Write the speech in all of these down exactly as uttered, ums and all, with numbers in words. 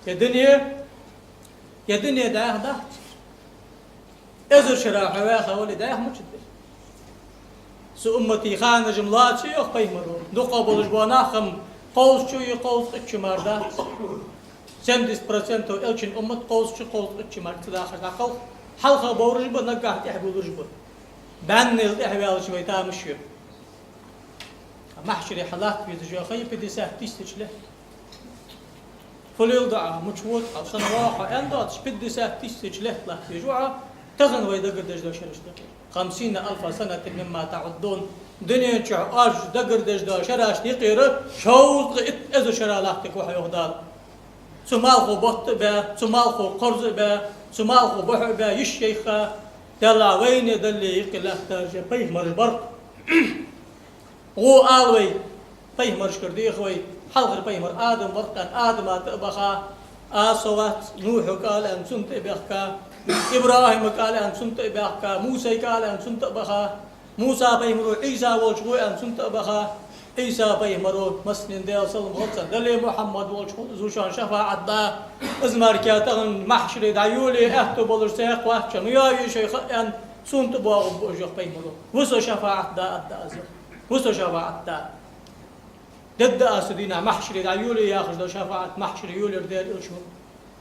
Е дуне, е дуне дӀаьха дац. Эзар шера хьо ваьха вале, дӀаьха мичад из? Са уммата ханаш-м лоаце, йоах пайхамаро, дукхагӀа болаш бола нах-м кховзткъа чу, кховзткъеи итт чу мара дац. Семьдесят процентов элчан уммат кховзткъа чу, кховзткъеи итт чу мара ца дахаш дӀакхалх. Хьалха бовраш ба, наггахьа тӀехьа бувлаш ба. БӀаьннел тӀехьаваьлча вай тамаш ю. Махьшаре хьалатта везаш йола ха я пятьдесят тысяч лет. Фулил да Ӏа, мича вода Ӏа, сенна ва Ӏа аьнна доацаш, пятьдесят тысяч лет латташ ва Ӏа, тахан вай дагардеш дола шераш тӀа. خمسين ألف سنة مما تعدون. Дунен чу оаш дагардеш дола шераш тӀехьара шовзткъеи итт эзар шера латтаргва хьо, йоах Дала. Цу малхо ботт а баь, цу малхо кхорз а баь, цу малхо бохьо а баь, йиш яйха, Даьллахь, вайна Далла юкъе лаьттараш пайхамараш бар. ГӀо ала вай, пайхамарашкара деха вай, хьалхара пайхамар Адам вар-кх аьнна, Адама тӀа а баха, а со вац, Нухьага ала аьнна, цунна тӀа а баьхка, ИбрахӀимага ала аьнна, цунна тӀа а баьхка, Мусайга ала аьнна, цунна тӀа а баха, Муса пайхамаро Ӏийса волча гӀо аьнна, цунна тӀа а баха, Ӏийса пайхамаро, массанена Даьла салам хилда цунна, дале, Мухьаммад волча зувшан шафаӀат да, из мара тахан махьшаре дӀайолае аьттув болаш цхьаккха вац, ну, я вешай ха аьнна, цунна тӀа боагӀаргба уж, йоах пайхамаро. Ва со шафаӀат да, аргда аз, йоах. Ва со шафаӀат да. Дергда аз цу дийнахьа махьшаре дӀайолае яхаш дола шафаӀат, махьшаре йолаер Даьла элчано.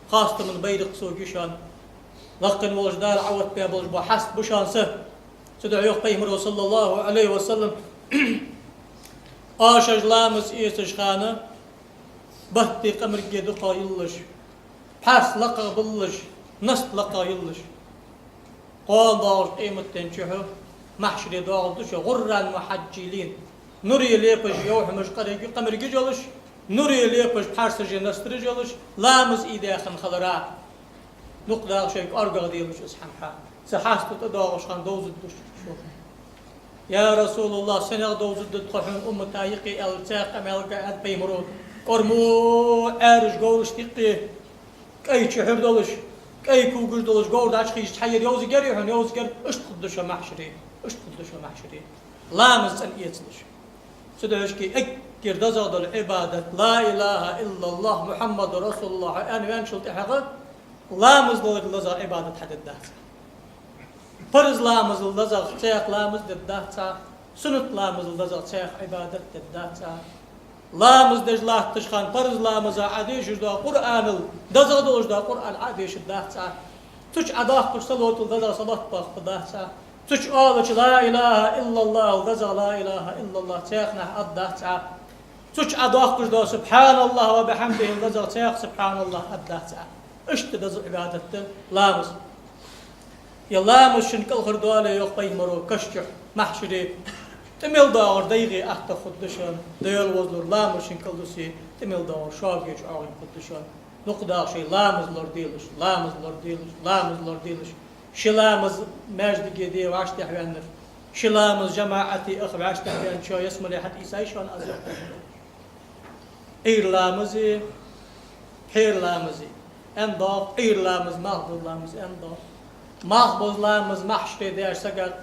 Хастама байракх сога я шоана. Лакхе волча Дала Ӏоотта баь болаш бола хьаст ба шоана са. Цудухьа йоах пайхамаро, صلى الله عليه وسلم, оаш ламаз эцаш хана, батти къамаргеи дукхагӀа йиллалаш, пхьарс лакхагӀа биллалаш, наст лакхагӀа йиллалаш, кхоана доагӀача къематден чухь, махьшаре доагӀаргда шо غرا محجلين, нуре лепаш йовхьамаш, къамаргаш йолаш, нуре лепаш пхьарсаши настараши йолаш, ламаз ийдаь хинна хилара. Дукха дагӀа шоай кӀоаргагӀа делаш из хӀама хьа. Цу хьаста тӀадоагӀаш хана довзаргда шо. Я РасулаллахӀ, сенах довзаргда тхо хьона уммата юкъе, аьлча, цхьаькха къамаьл даьд пайхамаро: кӀормо Ӏаьржа говрашта юкъе, кӀай чухьар долаш, кӀай когаш долаш говр дӀачухийша, хьайра йовзаргьяр хьона, йовзаргьяр, иштта хургда шо махьшаре, иштта хургда шо махьшаре. Ламаз цӀена эцалаш. Цудухьа эггара дезагӀа дола Ӏибадат, لا إله إلا الله محمد رسول الله аьнна ваьнначул тӀехьагӀа, ламазал дезагӀа Ӏибадат хьадергдац. Парз ламазал дезагӀа цхьаькха ламаз дергдац, суннат ламазал дезагӀа цхьаькха Ӏибадат дергдац. Ламаз деш латташ хана парз ламаза Ӏодешаш дола Къуръанал дезагӀа долаш дола Къуръан Ӏодешаргдац. Цу чу Ӏодоаккхаш салотал дезагӀа салот доаккхаргдац. Цу чу оалача لا إله إلا الله-ал дезагӀа لا إله إلا الله цхьаькханахьа аргдац. Цу чу Ӏодоаккхаш дола سبحان الله وبحمده-ал дезагӀа цхьаькха سبحان الله аргдац. Иштта деза Ӏибадат да ламаз. Е ламаз шун кӀалхардоале, йоах пайхамаро, каша чухь, махьшаре, тӀа мел доагӀар дайгӀа аттагӀа хургда шоана, Даьла возалур ламаз шун кӀалдусе, тӀа мел доагӀар шогеча ӀогӀин хургда шоана. Дукха дагӀа шоай ламаз лораделаш, ламаз лораделаш, ламаз лораделаш. Ши ламаз маьждиге де вӀаштӀехьаваьннар, ши ламаз жамаӀате аха вӀаштӀехьаваьнначоа ялсмале хьатӀаийцай шоана аз, йоах. Ӏуйра ламази, пхьера ламази аьнна доагӀа, Ӏуйра ламаз, малхбуза ламаз аьнна доагӀа. Малхбуза ламаз махьшаре деш сага,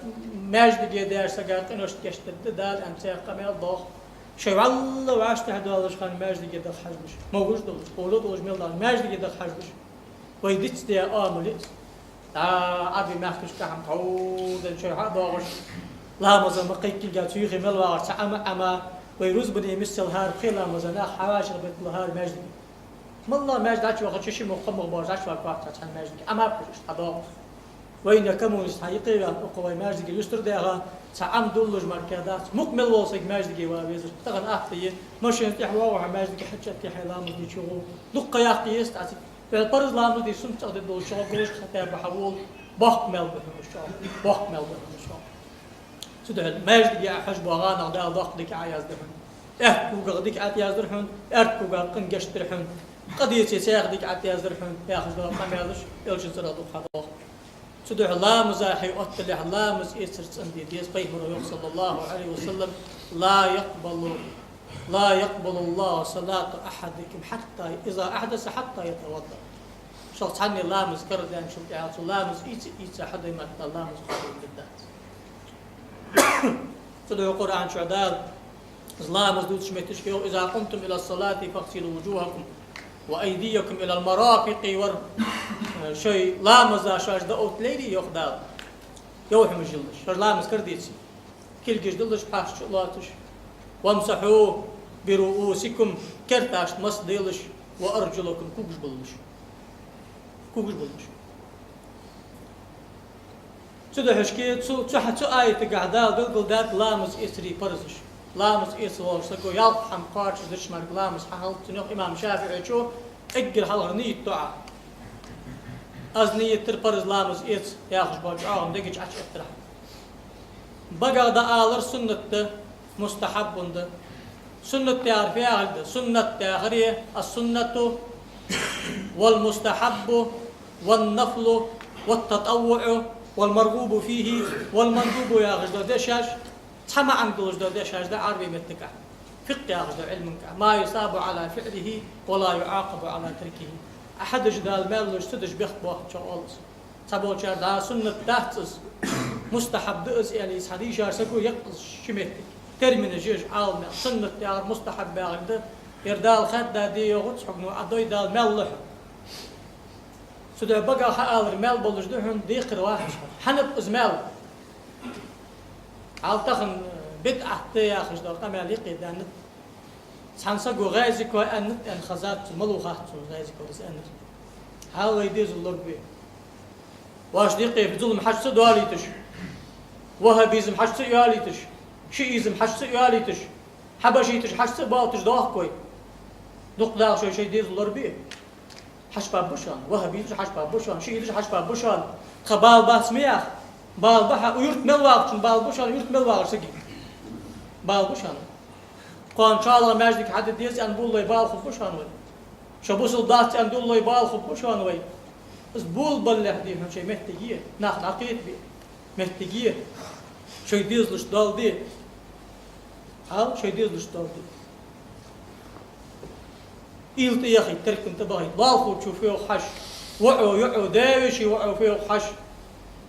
маьждиге деш сага къиношта гешт дергда Дала аьнна цхьаькха къамаьл доагӀа. Шоай вӀалла вӀаштӀехьадоалаш хана маьждиге даха хьажалаш, могаш долаш, къора долаш мел доалаш, маьждиге даха хьажалаш. Вай дицдаь оамал я из. ДӀа Ӏарбий мехкашка хӀама тхьовденна шоай хьа а доагӀаш, ламаза ма кхайкилга цу юхе мел вагӀаш цхьа Ӏама, Ӏама, вай рузбане миссел хӀара пхе ламаза нах хьавӀашагӀбетталу хӀара маьждиге. МаллагӀа маьждиге дӀачувахача ши мух, кхо мух боагӀаш дӀачуваха вац цхьан маьждиге. Ӏама пхьажаш дӀадоагӀа. Вайна коммунист хьа юкъе ваьнна, укхо вай маьждиге юстардаьха, цхьа Ӏам дуллуш мара дац. Мукъа мел вола саг маьждиге ва везар. Тахан атта я, машенаца тӀехьа воагӀа хьо маьждиге, хьача тӀехьа ламаз де чугӀо. Дукха яккха еза цига. Вел парз ламаз де, суннат цӀагӀа де долча чугӀо гулаш хьатӀа бахьа вол, боккха маьл ба хьона чугӀо. Боккха маьл ба хьона чугӀо. Цудухьа маьждиге Ӏа хьажа боагӀа нах Дала доккха дика Ӏояздаьд хьона. Аьрда когах дика Ӏа тӀаяздаьд хьона, аьрда кога къин гешт даьд хьона. Къа деце цхьаькха дика Ӏа тӀаяздаьд хьона, яхаш дола къамаьлаш элчан цӀерагӀа дукха хьадоагӀа. Цудухьа ламаза хье отталехь, ламаз эцар цӀенде деза, пайхамаро йоах, صلى الله عليه وسلم: لا يقبل، لا يقبل الله صلاة أحدكم حتى إذا أحدث حتى يتوضأ. Шух цхьанне ламаз карадаьнначул тӀехьагӀа, цо ламаз ийца, ийца хьадой мара ламаз къоабалдергдац. Цудухьа Къуръан чу Дала, из ламаз дувцача метташка йоах: إذا قمتم إلى الصلاة فاغسلوا وجوهكم. وأيديكم إلى المرافق وار-, шоай ламаза шоаш дӀаотталийла, йоах Дала. Йовхьамаш йиллаш, шоаш ламаз кара деце. Кулгаш диллаш, пхьарс чу а лоацаш. وامسحوا برؤوسكم, керташта масхь делаш, وأرجلكم, когаш биллалаш. Когаш биллалаш. Цудухьа шке цу, цу хьа-, цу аятагахь Дала белгалдаьд ламаз эцара парзаш. Ламаз эца волча саго ялх хӀама кхоачашдича мара ламаз хьахилац цун, йоах имам ШафиӀийчо, эггара хьалхара нийят до Ӏа. Аз нийят дир парз ламаз эца яхаш бола чӀоагӀа дега чу Ӏочуэттарах. Багах дӀаалар суннат да, мустахьаббун да. Суннат яхар фу яхилга да? Суннат яхар السنة والمستحب والنفل والتطوع والمرغوب فيه والمندوب яхаш дола дешаш, цхьа маӀан долаш дола дешаш да Ӏарбий меттагахь. ФикъхӀ яхаш дола Ӏилманга. ما يثاب على فعله ولا يعاقب على تركه. Ӏа хьадеш Дала маьл луш, ца деш бехк боаккхачох оал из. Цхьаболчар да суннат дац из, мустахьаб да из, аьле, цхьа дийшар саго яккха из ши меттиг. Терминаш еш Ӏаламнаха, суннат яхар, мустахьаб яхар да, ер Дала хаьдда де йоагӀац хьога, ну, Ӏа дой Дала маьл лу хьона. Цудухьа багах хьаалар маьл болаш да хьона, декхар вац хьона. ХӀана ба из маьл? Хьал тахан бидӀат да яхаш дола къамаьл юкъе даьннад. Цхьан саго гӀаьзий кой аьннад аьнна хезад цо, малув хац цо гӀаьзий кой из аьннар. Хьал вай дезал лорабе. Ваш декхе зулам хьачу ца доалийташ, ваххабизм хьачу ца йоалийташ, шиизм хьачу ца йоалийташ, хьабашиташ хьачу ца боалийташ доахк вай. Дукха даха шоай шоай дезал лорабе. Хьачу баб ба шоана, ваххабизмаш хьачу баб ба шоана, шиизмаш хьачу баб ба шоана. Тха бала бац ма яха. Бала ба хьа, юрта мел вагӀачун бала ба шоана, юрта мел вагӀача сага бала ба шоана. Кхоана шоллагӀа маьждиг хьаде деза аьнна боаллой бала хургба шоана вай. Шо бусалба дац аьнна доаллой бала хургба шоана вай. Из болабалалехь де хьона шоай меттиге, нах дӀакхетабе меттиге, шоай дезалашта доал де. Хьал шоай дезалашта доал де. Уйла тӀа яхийта, теркам тӀа бахийта, лоалахочо фу йоах хьажа, воӀо, йоӀо, даь-веший воӀо фу йоах хьажа.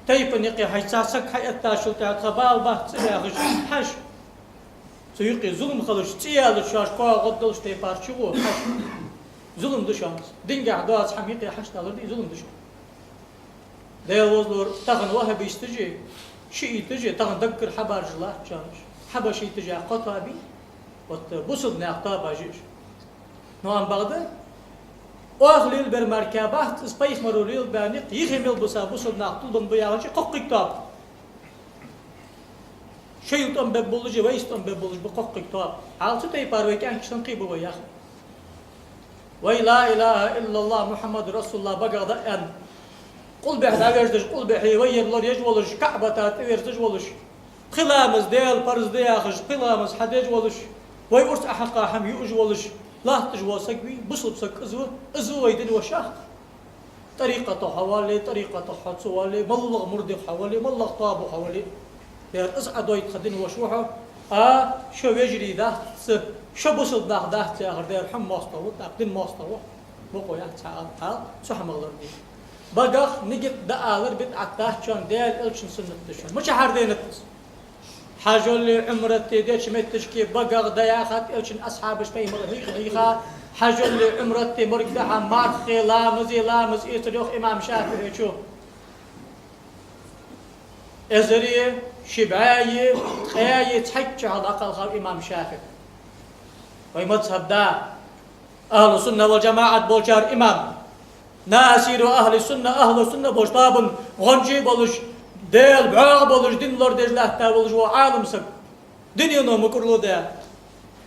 Тайпан юкъе хьажа, цхьа саг хьаэттачул тӀехьагӀа тха бала бац ца яхаш хьажа. Цу юкъе зулам хилча, цӀи яьлча шоаш коа гӀоддолаш тайпара чугӀо хьажа. Зулам да шоана из. Дингахь доаца хӀама юкъе хьачудалар да из, зулам да шоана. Даьла возалора, тахан ваххабисташ а, шииташ а тахан даггара хьабаржа латт шоана уж. Хьабашиташ а кхо тоаба я, вот, бусалба наьха тоабаш я уж. Но ам бакъда, оаха лелабер мара кхы бац из, пайхамаро лелабаь никъ, юхе мел бусалба бусалба нах тулбенна ба яхача кхоккхе тоаба. Шоайла тӀом бергболаш а, вайца тӀом бергболаш ба кхоккхе тоаба. Хьал цу тайпара вай кӀаьнкашта кхебу вай яхар. Вай لا إله إلا الله محمد رسول الله багах дӀааьнна, къулбехьа дӀаверзаш, къулбехье вай ер лораеш волаш, КаӀбата тӀаверзаш волаш, пхи ламаз Даьла парз да яхаш, пхи ламаз хьадеш волаш, вай урс Ӏохьакха хӀама юаш волаш латташ вола саг вий, бусалба саг из ва, из ва вай дина воша. ТӀарикъатах хьо вале, тӀарикъатах хьо ца вале, моллагӀа муридех хьо вале, моллагӀа тоабах хьо вале, дера из Ӏа дой тха дина воша ва хьо, а шо вежарий дац, шо бусалба нах дац яхар, дера хьона моастагӀа ва, тӀаккха дина моастагӀа ва, бокъо яц цхьа ала, хьал цу хӀамах лораде. Багах нигат дӀаалар бидӀат дац шоана, Даьла Элчан суннат да шоана. Мичахьара денад из? Хьажолеи Ӏумрати деча метташка багах да яхад Элчан асхьабаша, пайхамар хьийха-хьийха, хьажолеи Ӏумрати морг дахьа мархеи ламази ламаз эцар, йоах имам ШафиӀийчо. Эзари ши бӀаьи ткъаьи цхьайтта шу хьалха дӀакхелхав имам ШафиӀий. Вай мазхӀаб да. Ахьлу сунна вал жамаӀат болчар имам, ناصر أهل السنة, ахьлу сунна болча тоабан гӀончий болаш, Даьла бӀоагӀа болаш, дин лорадеш латта волаш вола Ӏалам саг, динено мукӀарло даь,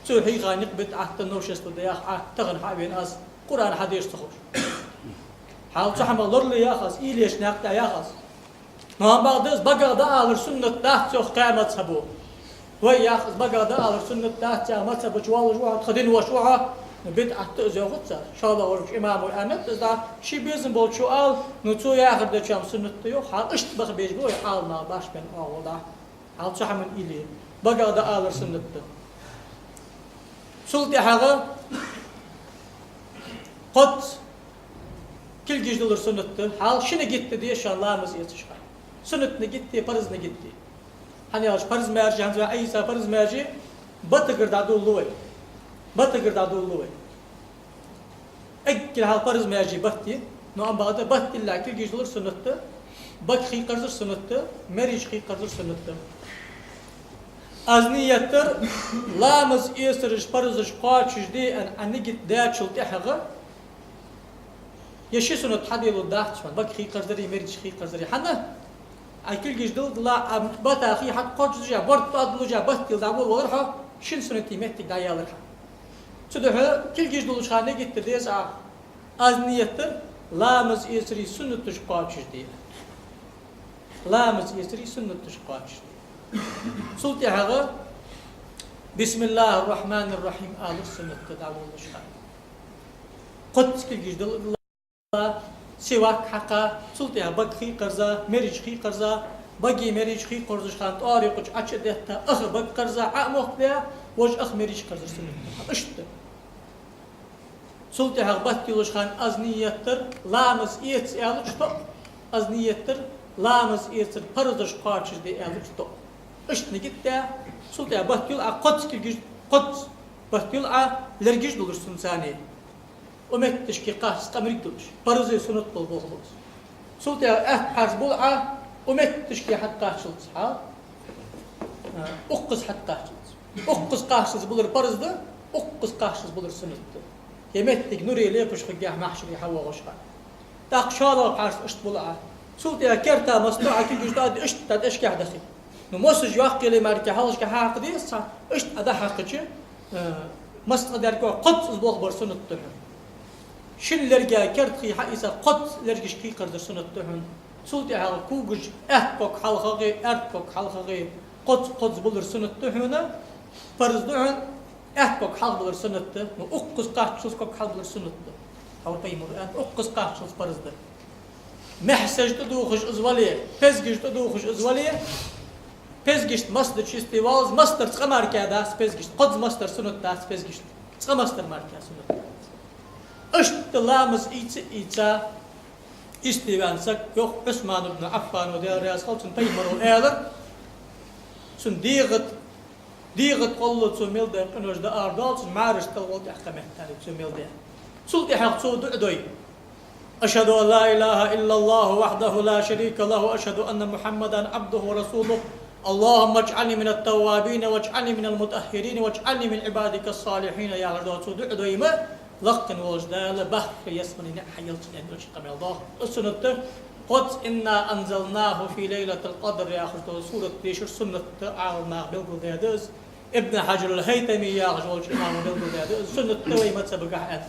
цо хьийха никъ бидӀат да, новшество да яха Ӏа тахан хьа а вена аз, Къуръан, хьадис ца ховш. Хьал цу хӀамах лорале ях аз, уйла еш наькъа тӀа ях аз. Но ам бакъда из багах дӀаалар суннат дац йоах кхаь мазхӀабо. Вай ях из багах дӀаалар суннат дац яха мазхӀаба чу воаллаш ва хьо, тха дина воша ва хьо, но бидӀат да из йоахац цар. ШоллагӀа волча имамо аьннад из дӀа, ший безам болчо ала, но цо яхар дечоа суннат да йоах, хьал иштта баха безаш ба вай Ӏаламнаха башха бен оагӀув дӀа. Хьал цу хӀаман уйла е. Багах дӀаалар суннат да. Цул тӀехьагӀа кхозза кулгаш дулар суннат да. Хьал ши нигат де деза шоана ламаз эцаш хана. Суннат нигат де, парз нигат де. ХӀана аьлча парз маьрша, хӀанз вай Ӏийса парз маьрша, баттагара дӀадоалалу вай. Баттагара дӀадоалалу вай. Эггара хьалха парз маьже баттае, но амма бакъда батталехьа кулгаш дулар суннат да, бага хийкъарзар суннат да, мераж хийкъарзар суннат да. Аз нийят дир, ламаз эцараш парзаш кхоачашде аьнна Ӏа нигат даьчул тӀехьагӀа, ер ши суннат хьаделургдац хьона, бага хийкъарзари, мераж хийкъарзари. ХӀана? Ӏа кулгаш дулгала, Ӏа бата хий хьатӀакхоачаш, борд тӀадуллаш, баттал дӀаволавалар хьо, шин суннатий моттиг дӀаялар хьа. Цудухьа кулгаш дуллача хана нигат де деза Ӏа. Аз нийят дир, ламаз эцарий суннаташ кхоачашде. Ламаз эцарий суннаташ кхоачашде. Цул тӀехьагӀа «Бисмиллахир-рахманир-рахим» алар суннат да дӀаволалуча хана. Кхозза кулгаш дуллал, сивак хьакха, цул тӀехьагӀа бага хийкъарза, мераж хийкъарза, багеи меражеи хийкъарзача хана тӀоара юкъе Ӏочудетта, ах бага кхарза, Ӏо а мохк даь, вож ах мераж кхарзар суннат да. Иштта. Цул тӀехьагӀа батталуча хана аз нийят дир, ламаз эца аьлча тоъ, аз нийят дир, ламаз эцар парзаш кхоачашде аьлча тоъ. Иштта нигат даь, цул тӀехьагӀа баттал Ӏа кхозза кулгаш, кхозза баттал Ӏа лергаш дуллаш суннат да. Укх метташка кхаччалца къамарг дуллаш, парзи суннати бола болх ба из. Цул тӀехьагӀа аьтта хьарча бул Ӏа, укх метташка хьатӀакхаччалца хьал, а, укхаза хьатӀакхаччалца. Укхаза кхаччалца булар парз да, укхаза кхаччалца булар суннат да. Ер моттиг нуре лепаш хургья хьо маьхьшаре хьавоагӀача хана. ТӀаккха шоллагӀа хьарча иштта бул Ӏа. Цул тӀехьагӀа керта масса да Ӏа кулгаш дӀа а ди, иштта тӀехьашкахьа дахе. Ну, мосаш йоккха яле мара хьалхашка хьакха деза цхьа, иштта Ӏа дӀахьакхача, э, масса цкъа дерг кхозза из болх бар суннат да хьона. Шин лерга керда хий хьаийца кхозза лергашка хийкъарзар суннат да хьона. Цул тӀехьагӀа когаш аьтта ког хьалхагӀа, аьрда ког хьалхагӀа, кхозза, кхозза булар суннат да хьона. Парз да хьона аьтта ког хьалха булар суннат да, ну, укхаза кхаччалца ког хьалха булар суннат да. Хьавар пайхамара аьннад, укхаза кхаччалца парз да. Маьхьсаж тӀадувхаш из вале, пезгаш тӀадувхаш из вале, пезгашта масса да чистый валаз, массанех цкъа мара дац пезгашта, кхозза массанех суннат дац пезгашта, цкъа массанех мара суннат дац. Иштта ламаз ийца, ийца, истий ваьнна саг, йоах Ӏусман ибн Ӏаффана, Даьла раьза хилва цунна, пайхамара аьлар, цун дегӀа тӀа ДегӀа тӀа гӀолла цо мел даь къинош дӀаарадоал цунна, мӀараш тӀа гӀолла тӀехьа кхаметтали цо мел даь. Цул тӀехьагӀа цо дуӀа дой: أشهد أن لا إله إلا الله وحده لا شريك له، وأشهد أن محمدا عبده ورسوله. اللهم اجعلني من التوابين واجعلني من المطهرين واجعلني من عبادك الصالحين, яхаш дола цо дуӀа дой ма, лакхе волча Дала бахара ялсмален наӀар хьаелча, аьнна долаш къамаьл да. Из суннат да. Кхозза «إنا أنزلناه في ليلة القدر» яхаш дола сурат дешар суннат да, Ӏаламнаха белгалдаьд из. Ибн Хьаджар аль-ХӀайтами яхаш волча имама белгалдаьд из суннат да вай мазхӀабагахьа аьнна.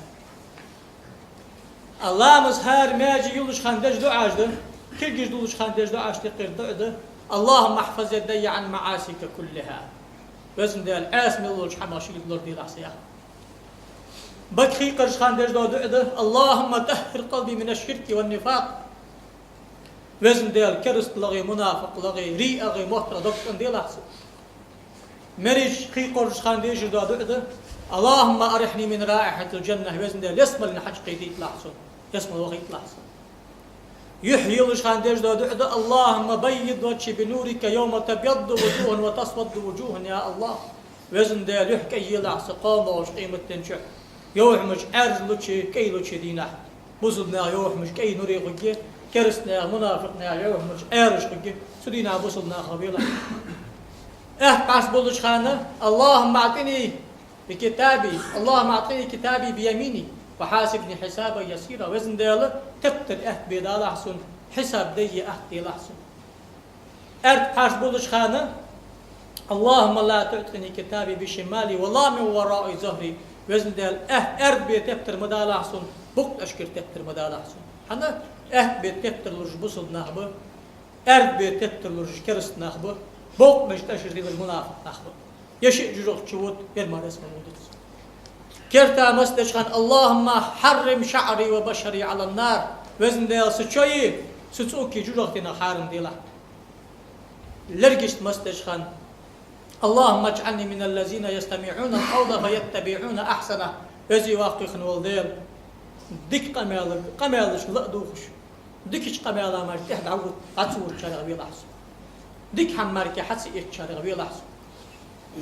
А ламаз хӀара маьже йолаш хана деш дуӀаш да, кулгаш дулаш хана деш дуӀаш тӀеххьара дуӀа да: اللهم احفظ يدي عن معاصيك كلها. Везан Даьла, Ӏаьса мел долча хӀамах ший лораделахь са, яхаш. Бага хийкъарзача хана деш дола дуӀа да: اللهم طهر قلبي من الشرك والنفاق. Везан Даьла, керасталгӀеи, мунафикъалгӀеи, риягӀеи, моттаргӀеи дог цӀенделахь са. Мераж хийкъарзача хана дешаш дола дуӀа да: اللهم أرحني من رائحة الجنة. Везан Даьла, ялсмален хьаж кхетийталахь сона, ялсмала вахийталахь сона. Юхь йолаш хана деш дола дуӀа да: اللهم بيض وجهي بنورك يوم تبيض وجوه وتسود وجوه, я АллахӀ. Везан Даьла, юхь кӀай елахь са кхоана волча къематдийнахьа, йовхьамаш Ӏаьржлуча, кӀайлуча дийнахьа. Бусалба наьха йовхьамаш кӀай нуре хургья, керастий наьха, мунафикъ наьха йовхьамаш Ӏаьржа хургья, цу дийнахьа бусалба нахах велахь. Аьтта хьарча болча хана: اللهم أعطني بكتابي، اللهم أعطني كتابي بيميني، وحاسبني حسابا يسيرا. Везан Даьла, тептар аьтта бе далахь сона, хьисаб дайе аьтта делахь сона. Аьрда хьарча болча хана: اللهم لا تعطني كتابي بشمالي ولا من وراء ظهري. Везан Даьла, аьтта аьрда бе тептар ма далахь сона, букъ тӀехьашкара тептар ма далахь сона. ХӀана? Аьтта бе тептар луш бусалба нах ба, аьрда бе тептар луш керастий нах ба, букъ тӀехьашкара луш мунафикъ нах ба. Ер шиъ жожагӀате чу вода, ер мара ялсмале вода. Керта масса деча хана: اللهم حرم شعري وبشري على النار. Везан Даьла, са чои са цӀоки жожагӀатенах хьарам делахь. Лергашта масса деча хана: اللهم اجعلني من الذين يستمعون القول فيتبعون أحسنه. Веза-воккха хинна вола Даьла, дика къамаьл, къамаьлашка ла а дувгӀаш, дикача къамаьла мара тӀехьа дӀа-, дӀа ца водачарех велахь со. Дика хӀама мара хьа ца эцачарех велахь со.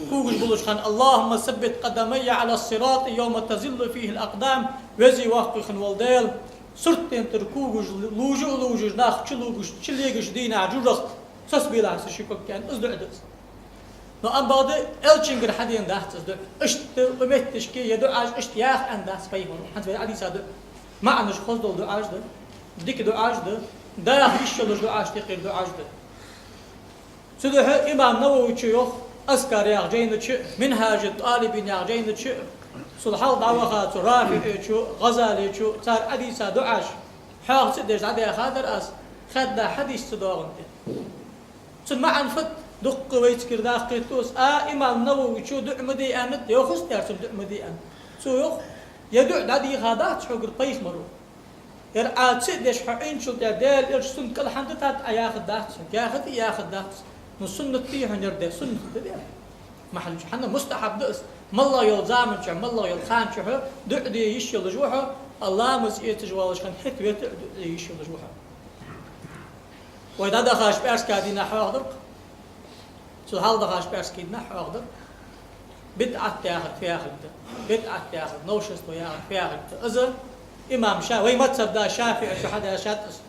Когаш болаш хана: «اللهم ثبت قدمي على الصراط يوم تزل فيه الأقدام». Веза-воккха хинна вола Даьла, суртден тӀара когаш лувжа а лувжаш, нах чулувгаш, чулегаш дийнахьа жожагӀате сосабелахь са ши ког, аьнна, из дуӀа да из. Но амма бакъда Элчангара хьадена дац из дуӀа. Иштта укх метташка е дуӀаш иштта яха аьнна дац пайхамаро. ХӀанз вай Ӏодийца дуӀа маӀанаш хоза дола дуӀаш да, дика дуӀаш да, даха йиш йолаш дуӀашта юкъера дуӀаш да. Цудухьа имам Нававийс йоах «Азкар» яхача жайна чу, «Минхьажу ттӀалибин» яхача жайна чу, цул хьалха дӀаваха цу РафиӀечо, ГӀазалечо, цар Ӏодийца дуӀаш хьоаха ца деш дӀадаьха дар аз, хадда хьадис ца доагӀандаь. Цун маӀан фуд, дуккха вайцигара даккхийттас, а, имам Нававийс дуӀа ма де аьннад, йоах, хӀанз тӀера цунна дуӀа ма де аьннад. Цо йоах: е дуӀа дӀадийха дац хьогара пайхамаро. Ер Ӏа ца а деш, хьо Ӏийначул тӀехьа Даьла Элчан суннат кӀалхьан дитад Ӏа яхаргдац хьона, яхад а яхаргдац. Ну, суннат дий хьона ер де, суннат да ер. Махьаллачу хьанна мустахьаб да из. МаллагӀа йолча заман чухь, маллагӀа йолча хана чухь дуӀа де йиш йолаш ва хьо, а ламаз эцаш воаллаш хана хӀета-вета а дуӀа де йиш йолаш ва хьо. Вай дӀадахача пӀаьраска дийнахьа хьоахадаьр-кх. Цул хьалха дахача пӀаьраска дийнахьа хьоахадаьр бидӀат яхар фу яхилга да. БидӀат яхар, новшество яхар фу яхилга да. Из имам Ша-, вай мазхӀаб да ШафиӀечо хьадаьшад из: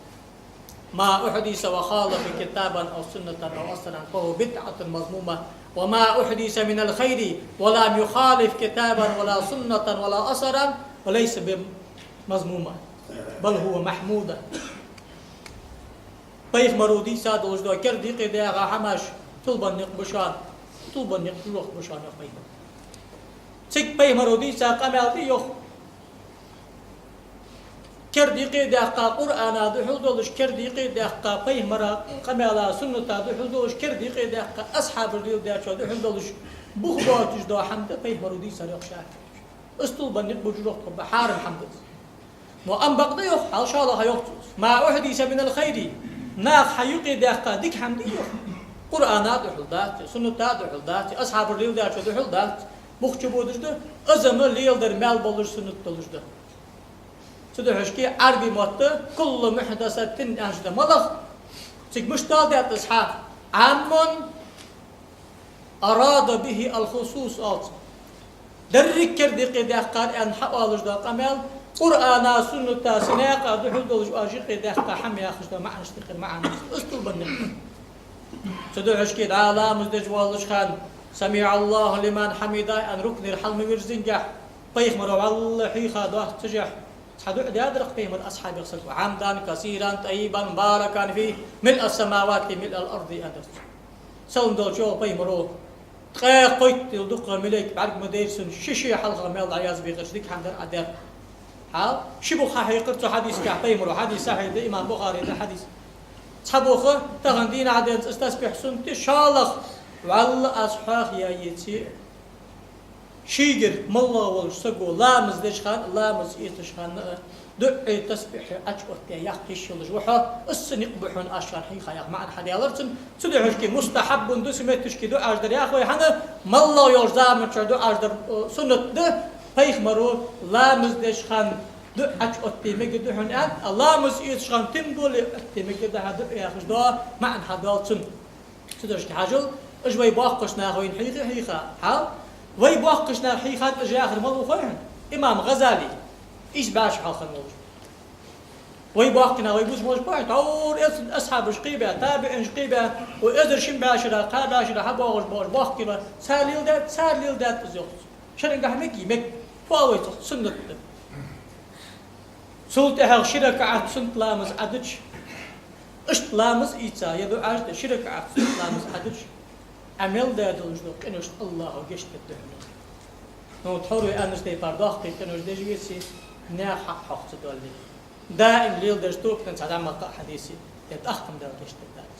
«ما أحدث وخالف كتابا أو سنة أو أثرا فهو بدعة مذمومة، وما أحدث من الخير ولم يخالف كتابا ولا سنة ولا أثرا فليس بمذموم، بل هو محمود». Пайхамаро дийца долаш дола керда юкъе даьха хӀамаш тилба никъ ба шоана, тилба никъ, жожагӀате ба шоана, йоах пайхамаро. Цига пайхамаро дийца къамаьл да, йоах, керда юкъе даьккха Къуръана духьал долаш, керда юкъе даьккха пайхамара къамаьла, сунната духьал долаш, керда юкъе даьккха асхьабаша леладаьчоа духьал долаш, бух боацаш дола хӀама да пайхамаро дийцар, йоах ШафиӀечо. Из тилба никъ ба, жожагӀате ба, хьарам хӀама да из. Но амма бакъда, йоах, хьал шоллагӀа йоах цо: «ما أحدث من الخير». Наха хьаюкъе даьккха дика хӀама дий, йоах, Къуръана духьал дац, сунната духьал дац, асхьабаша леладаьчоа духьал дац, бух чубодаш да, из-м леладар маьл болаш, суннат долаш да. Цудухьа-кх Ӏарбий мотт «كل محدثة» аьнна да, малагӀа, цига мишта доаладаьд из хьа: «عام أراد به الخصوص», оал цо. Деррига керда юкъе даьккхар аьнна хьаоалаш дола къамаьл, Къуръана, сунната, са наькъа духьал долаш оаш юкъе даьккха хӀама яхаш дола маӀанашта юкъера маӀан да из, из тилба никъ. Цудухьа-кх дӀа ламаз деш воаллаш хана «سمع الله لمن حمده» аьнна рукуӀера хьал ма вирзингехь, пайхамаро вӀалла хьийха доаццашехь, цхьа дуӀа даьдар-кх пайхамара асхьабех саго: «حمدا كثيرا طيبا مباركا فيه ملء السماوات وملء الأرض», аьннадар цо. Салам долча, йоах пайхамаро, ткъаь кхойттал дукхагӀа малейк бӀарг ма дайра сона, ши-ши хьалхагӀа маьл дӀаязбехараш, дика хӀама дар Ӏа даьр. Хьал, ши бух хьахьекхар цу хьадисагахь пайхамаро, хьадис сахьихь да, имам Бухарийс да хьадис. Цхьа бух: «Тахан дийнахьа денз из тасбихь суннат да, шоллагӀа, вӀалла аз хьоахаяь еце а, шийгара малагӀа волча саго ламаз деча хана, ламаз эцача хана а дуӀеи тасбихьеи Ӏочуоттаяь яккха йиш йолаш ва хьо, из са никъ ба хьона оаш шоана хьийха», яха маӀан хьадаьлар цун. Цудухьа-кх мустахьаббун да цу метташка дуӀаш дар, яхаш вай, хӀана, малагӀа йолча заман чухь дуӀаш дар, э, суннат да, пайхамаро ламаз деча хана дуӀа Ӏочуотте мегаргда хьона аьнна, а ламаз эцача хана тем более Ӏоотте мегаргда хьа дуӀа яхаш дола маӀан хьадоал цун. Цудухьа-кх хьажал, уж вай боккхийча наха вайна хьийха а хьийха, хьал, вай боккхийча наха хьийхад уж яхар малув хой хьона? Имам ГӀазали, ийс бӀаь шу хьалха хинна волаш. Вай боккхий нах, вай бусалба нах ба хьона, тхьовра эцна асхьабаш кхебаь, табиӀинаш кхебаь, укх эзар шин бӀаь шера, кхаь бӀаь шера хьабоагӀаш боагӀаш боккхий ба, цар леладаьд, цар леладаьд из, йоах цо. Шерангахьа мегий? Мег. Фу оал вай цох? Суннат да. Цул тӀехьагӀа ши ракаӀат суннат ламаз Ӏодича, иштта ламаз ийца, е дуӀаш де, ши ракаӀат суннат ламаз Ӏодича, Ӏа мел даь долаш дола къиношта АллахӀо гешт дергда хьона. Ну, тхьовра вай аьннача тайпара доккхий къинош деш веце, наьха хьакъ хьох ца доалле, даим леладеш токханан цхьа дӀа ма кхаъ хьадийсе, е тӀаккха-м Дала гешт дергдац.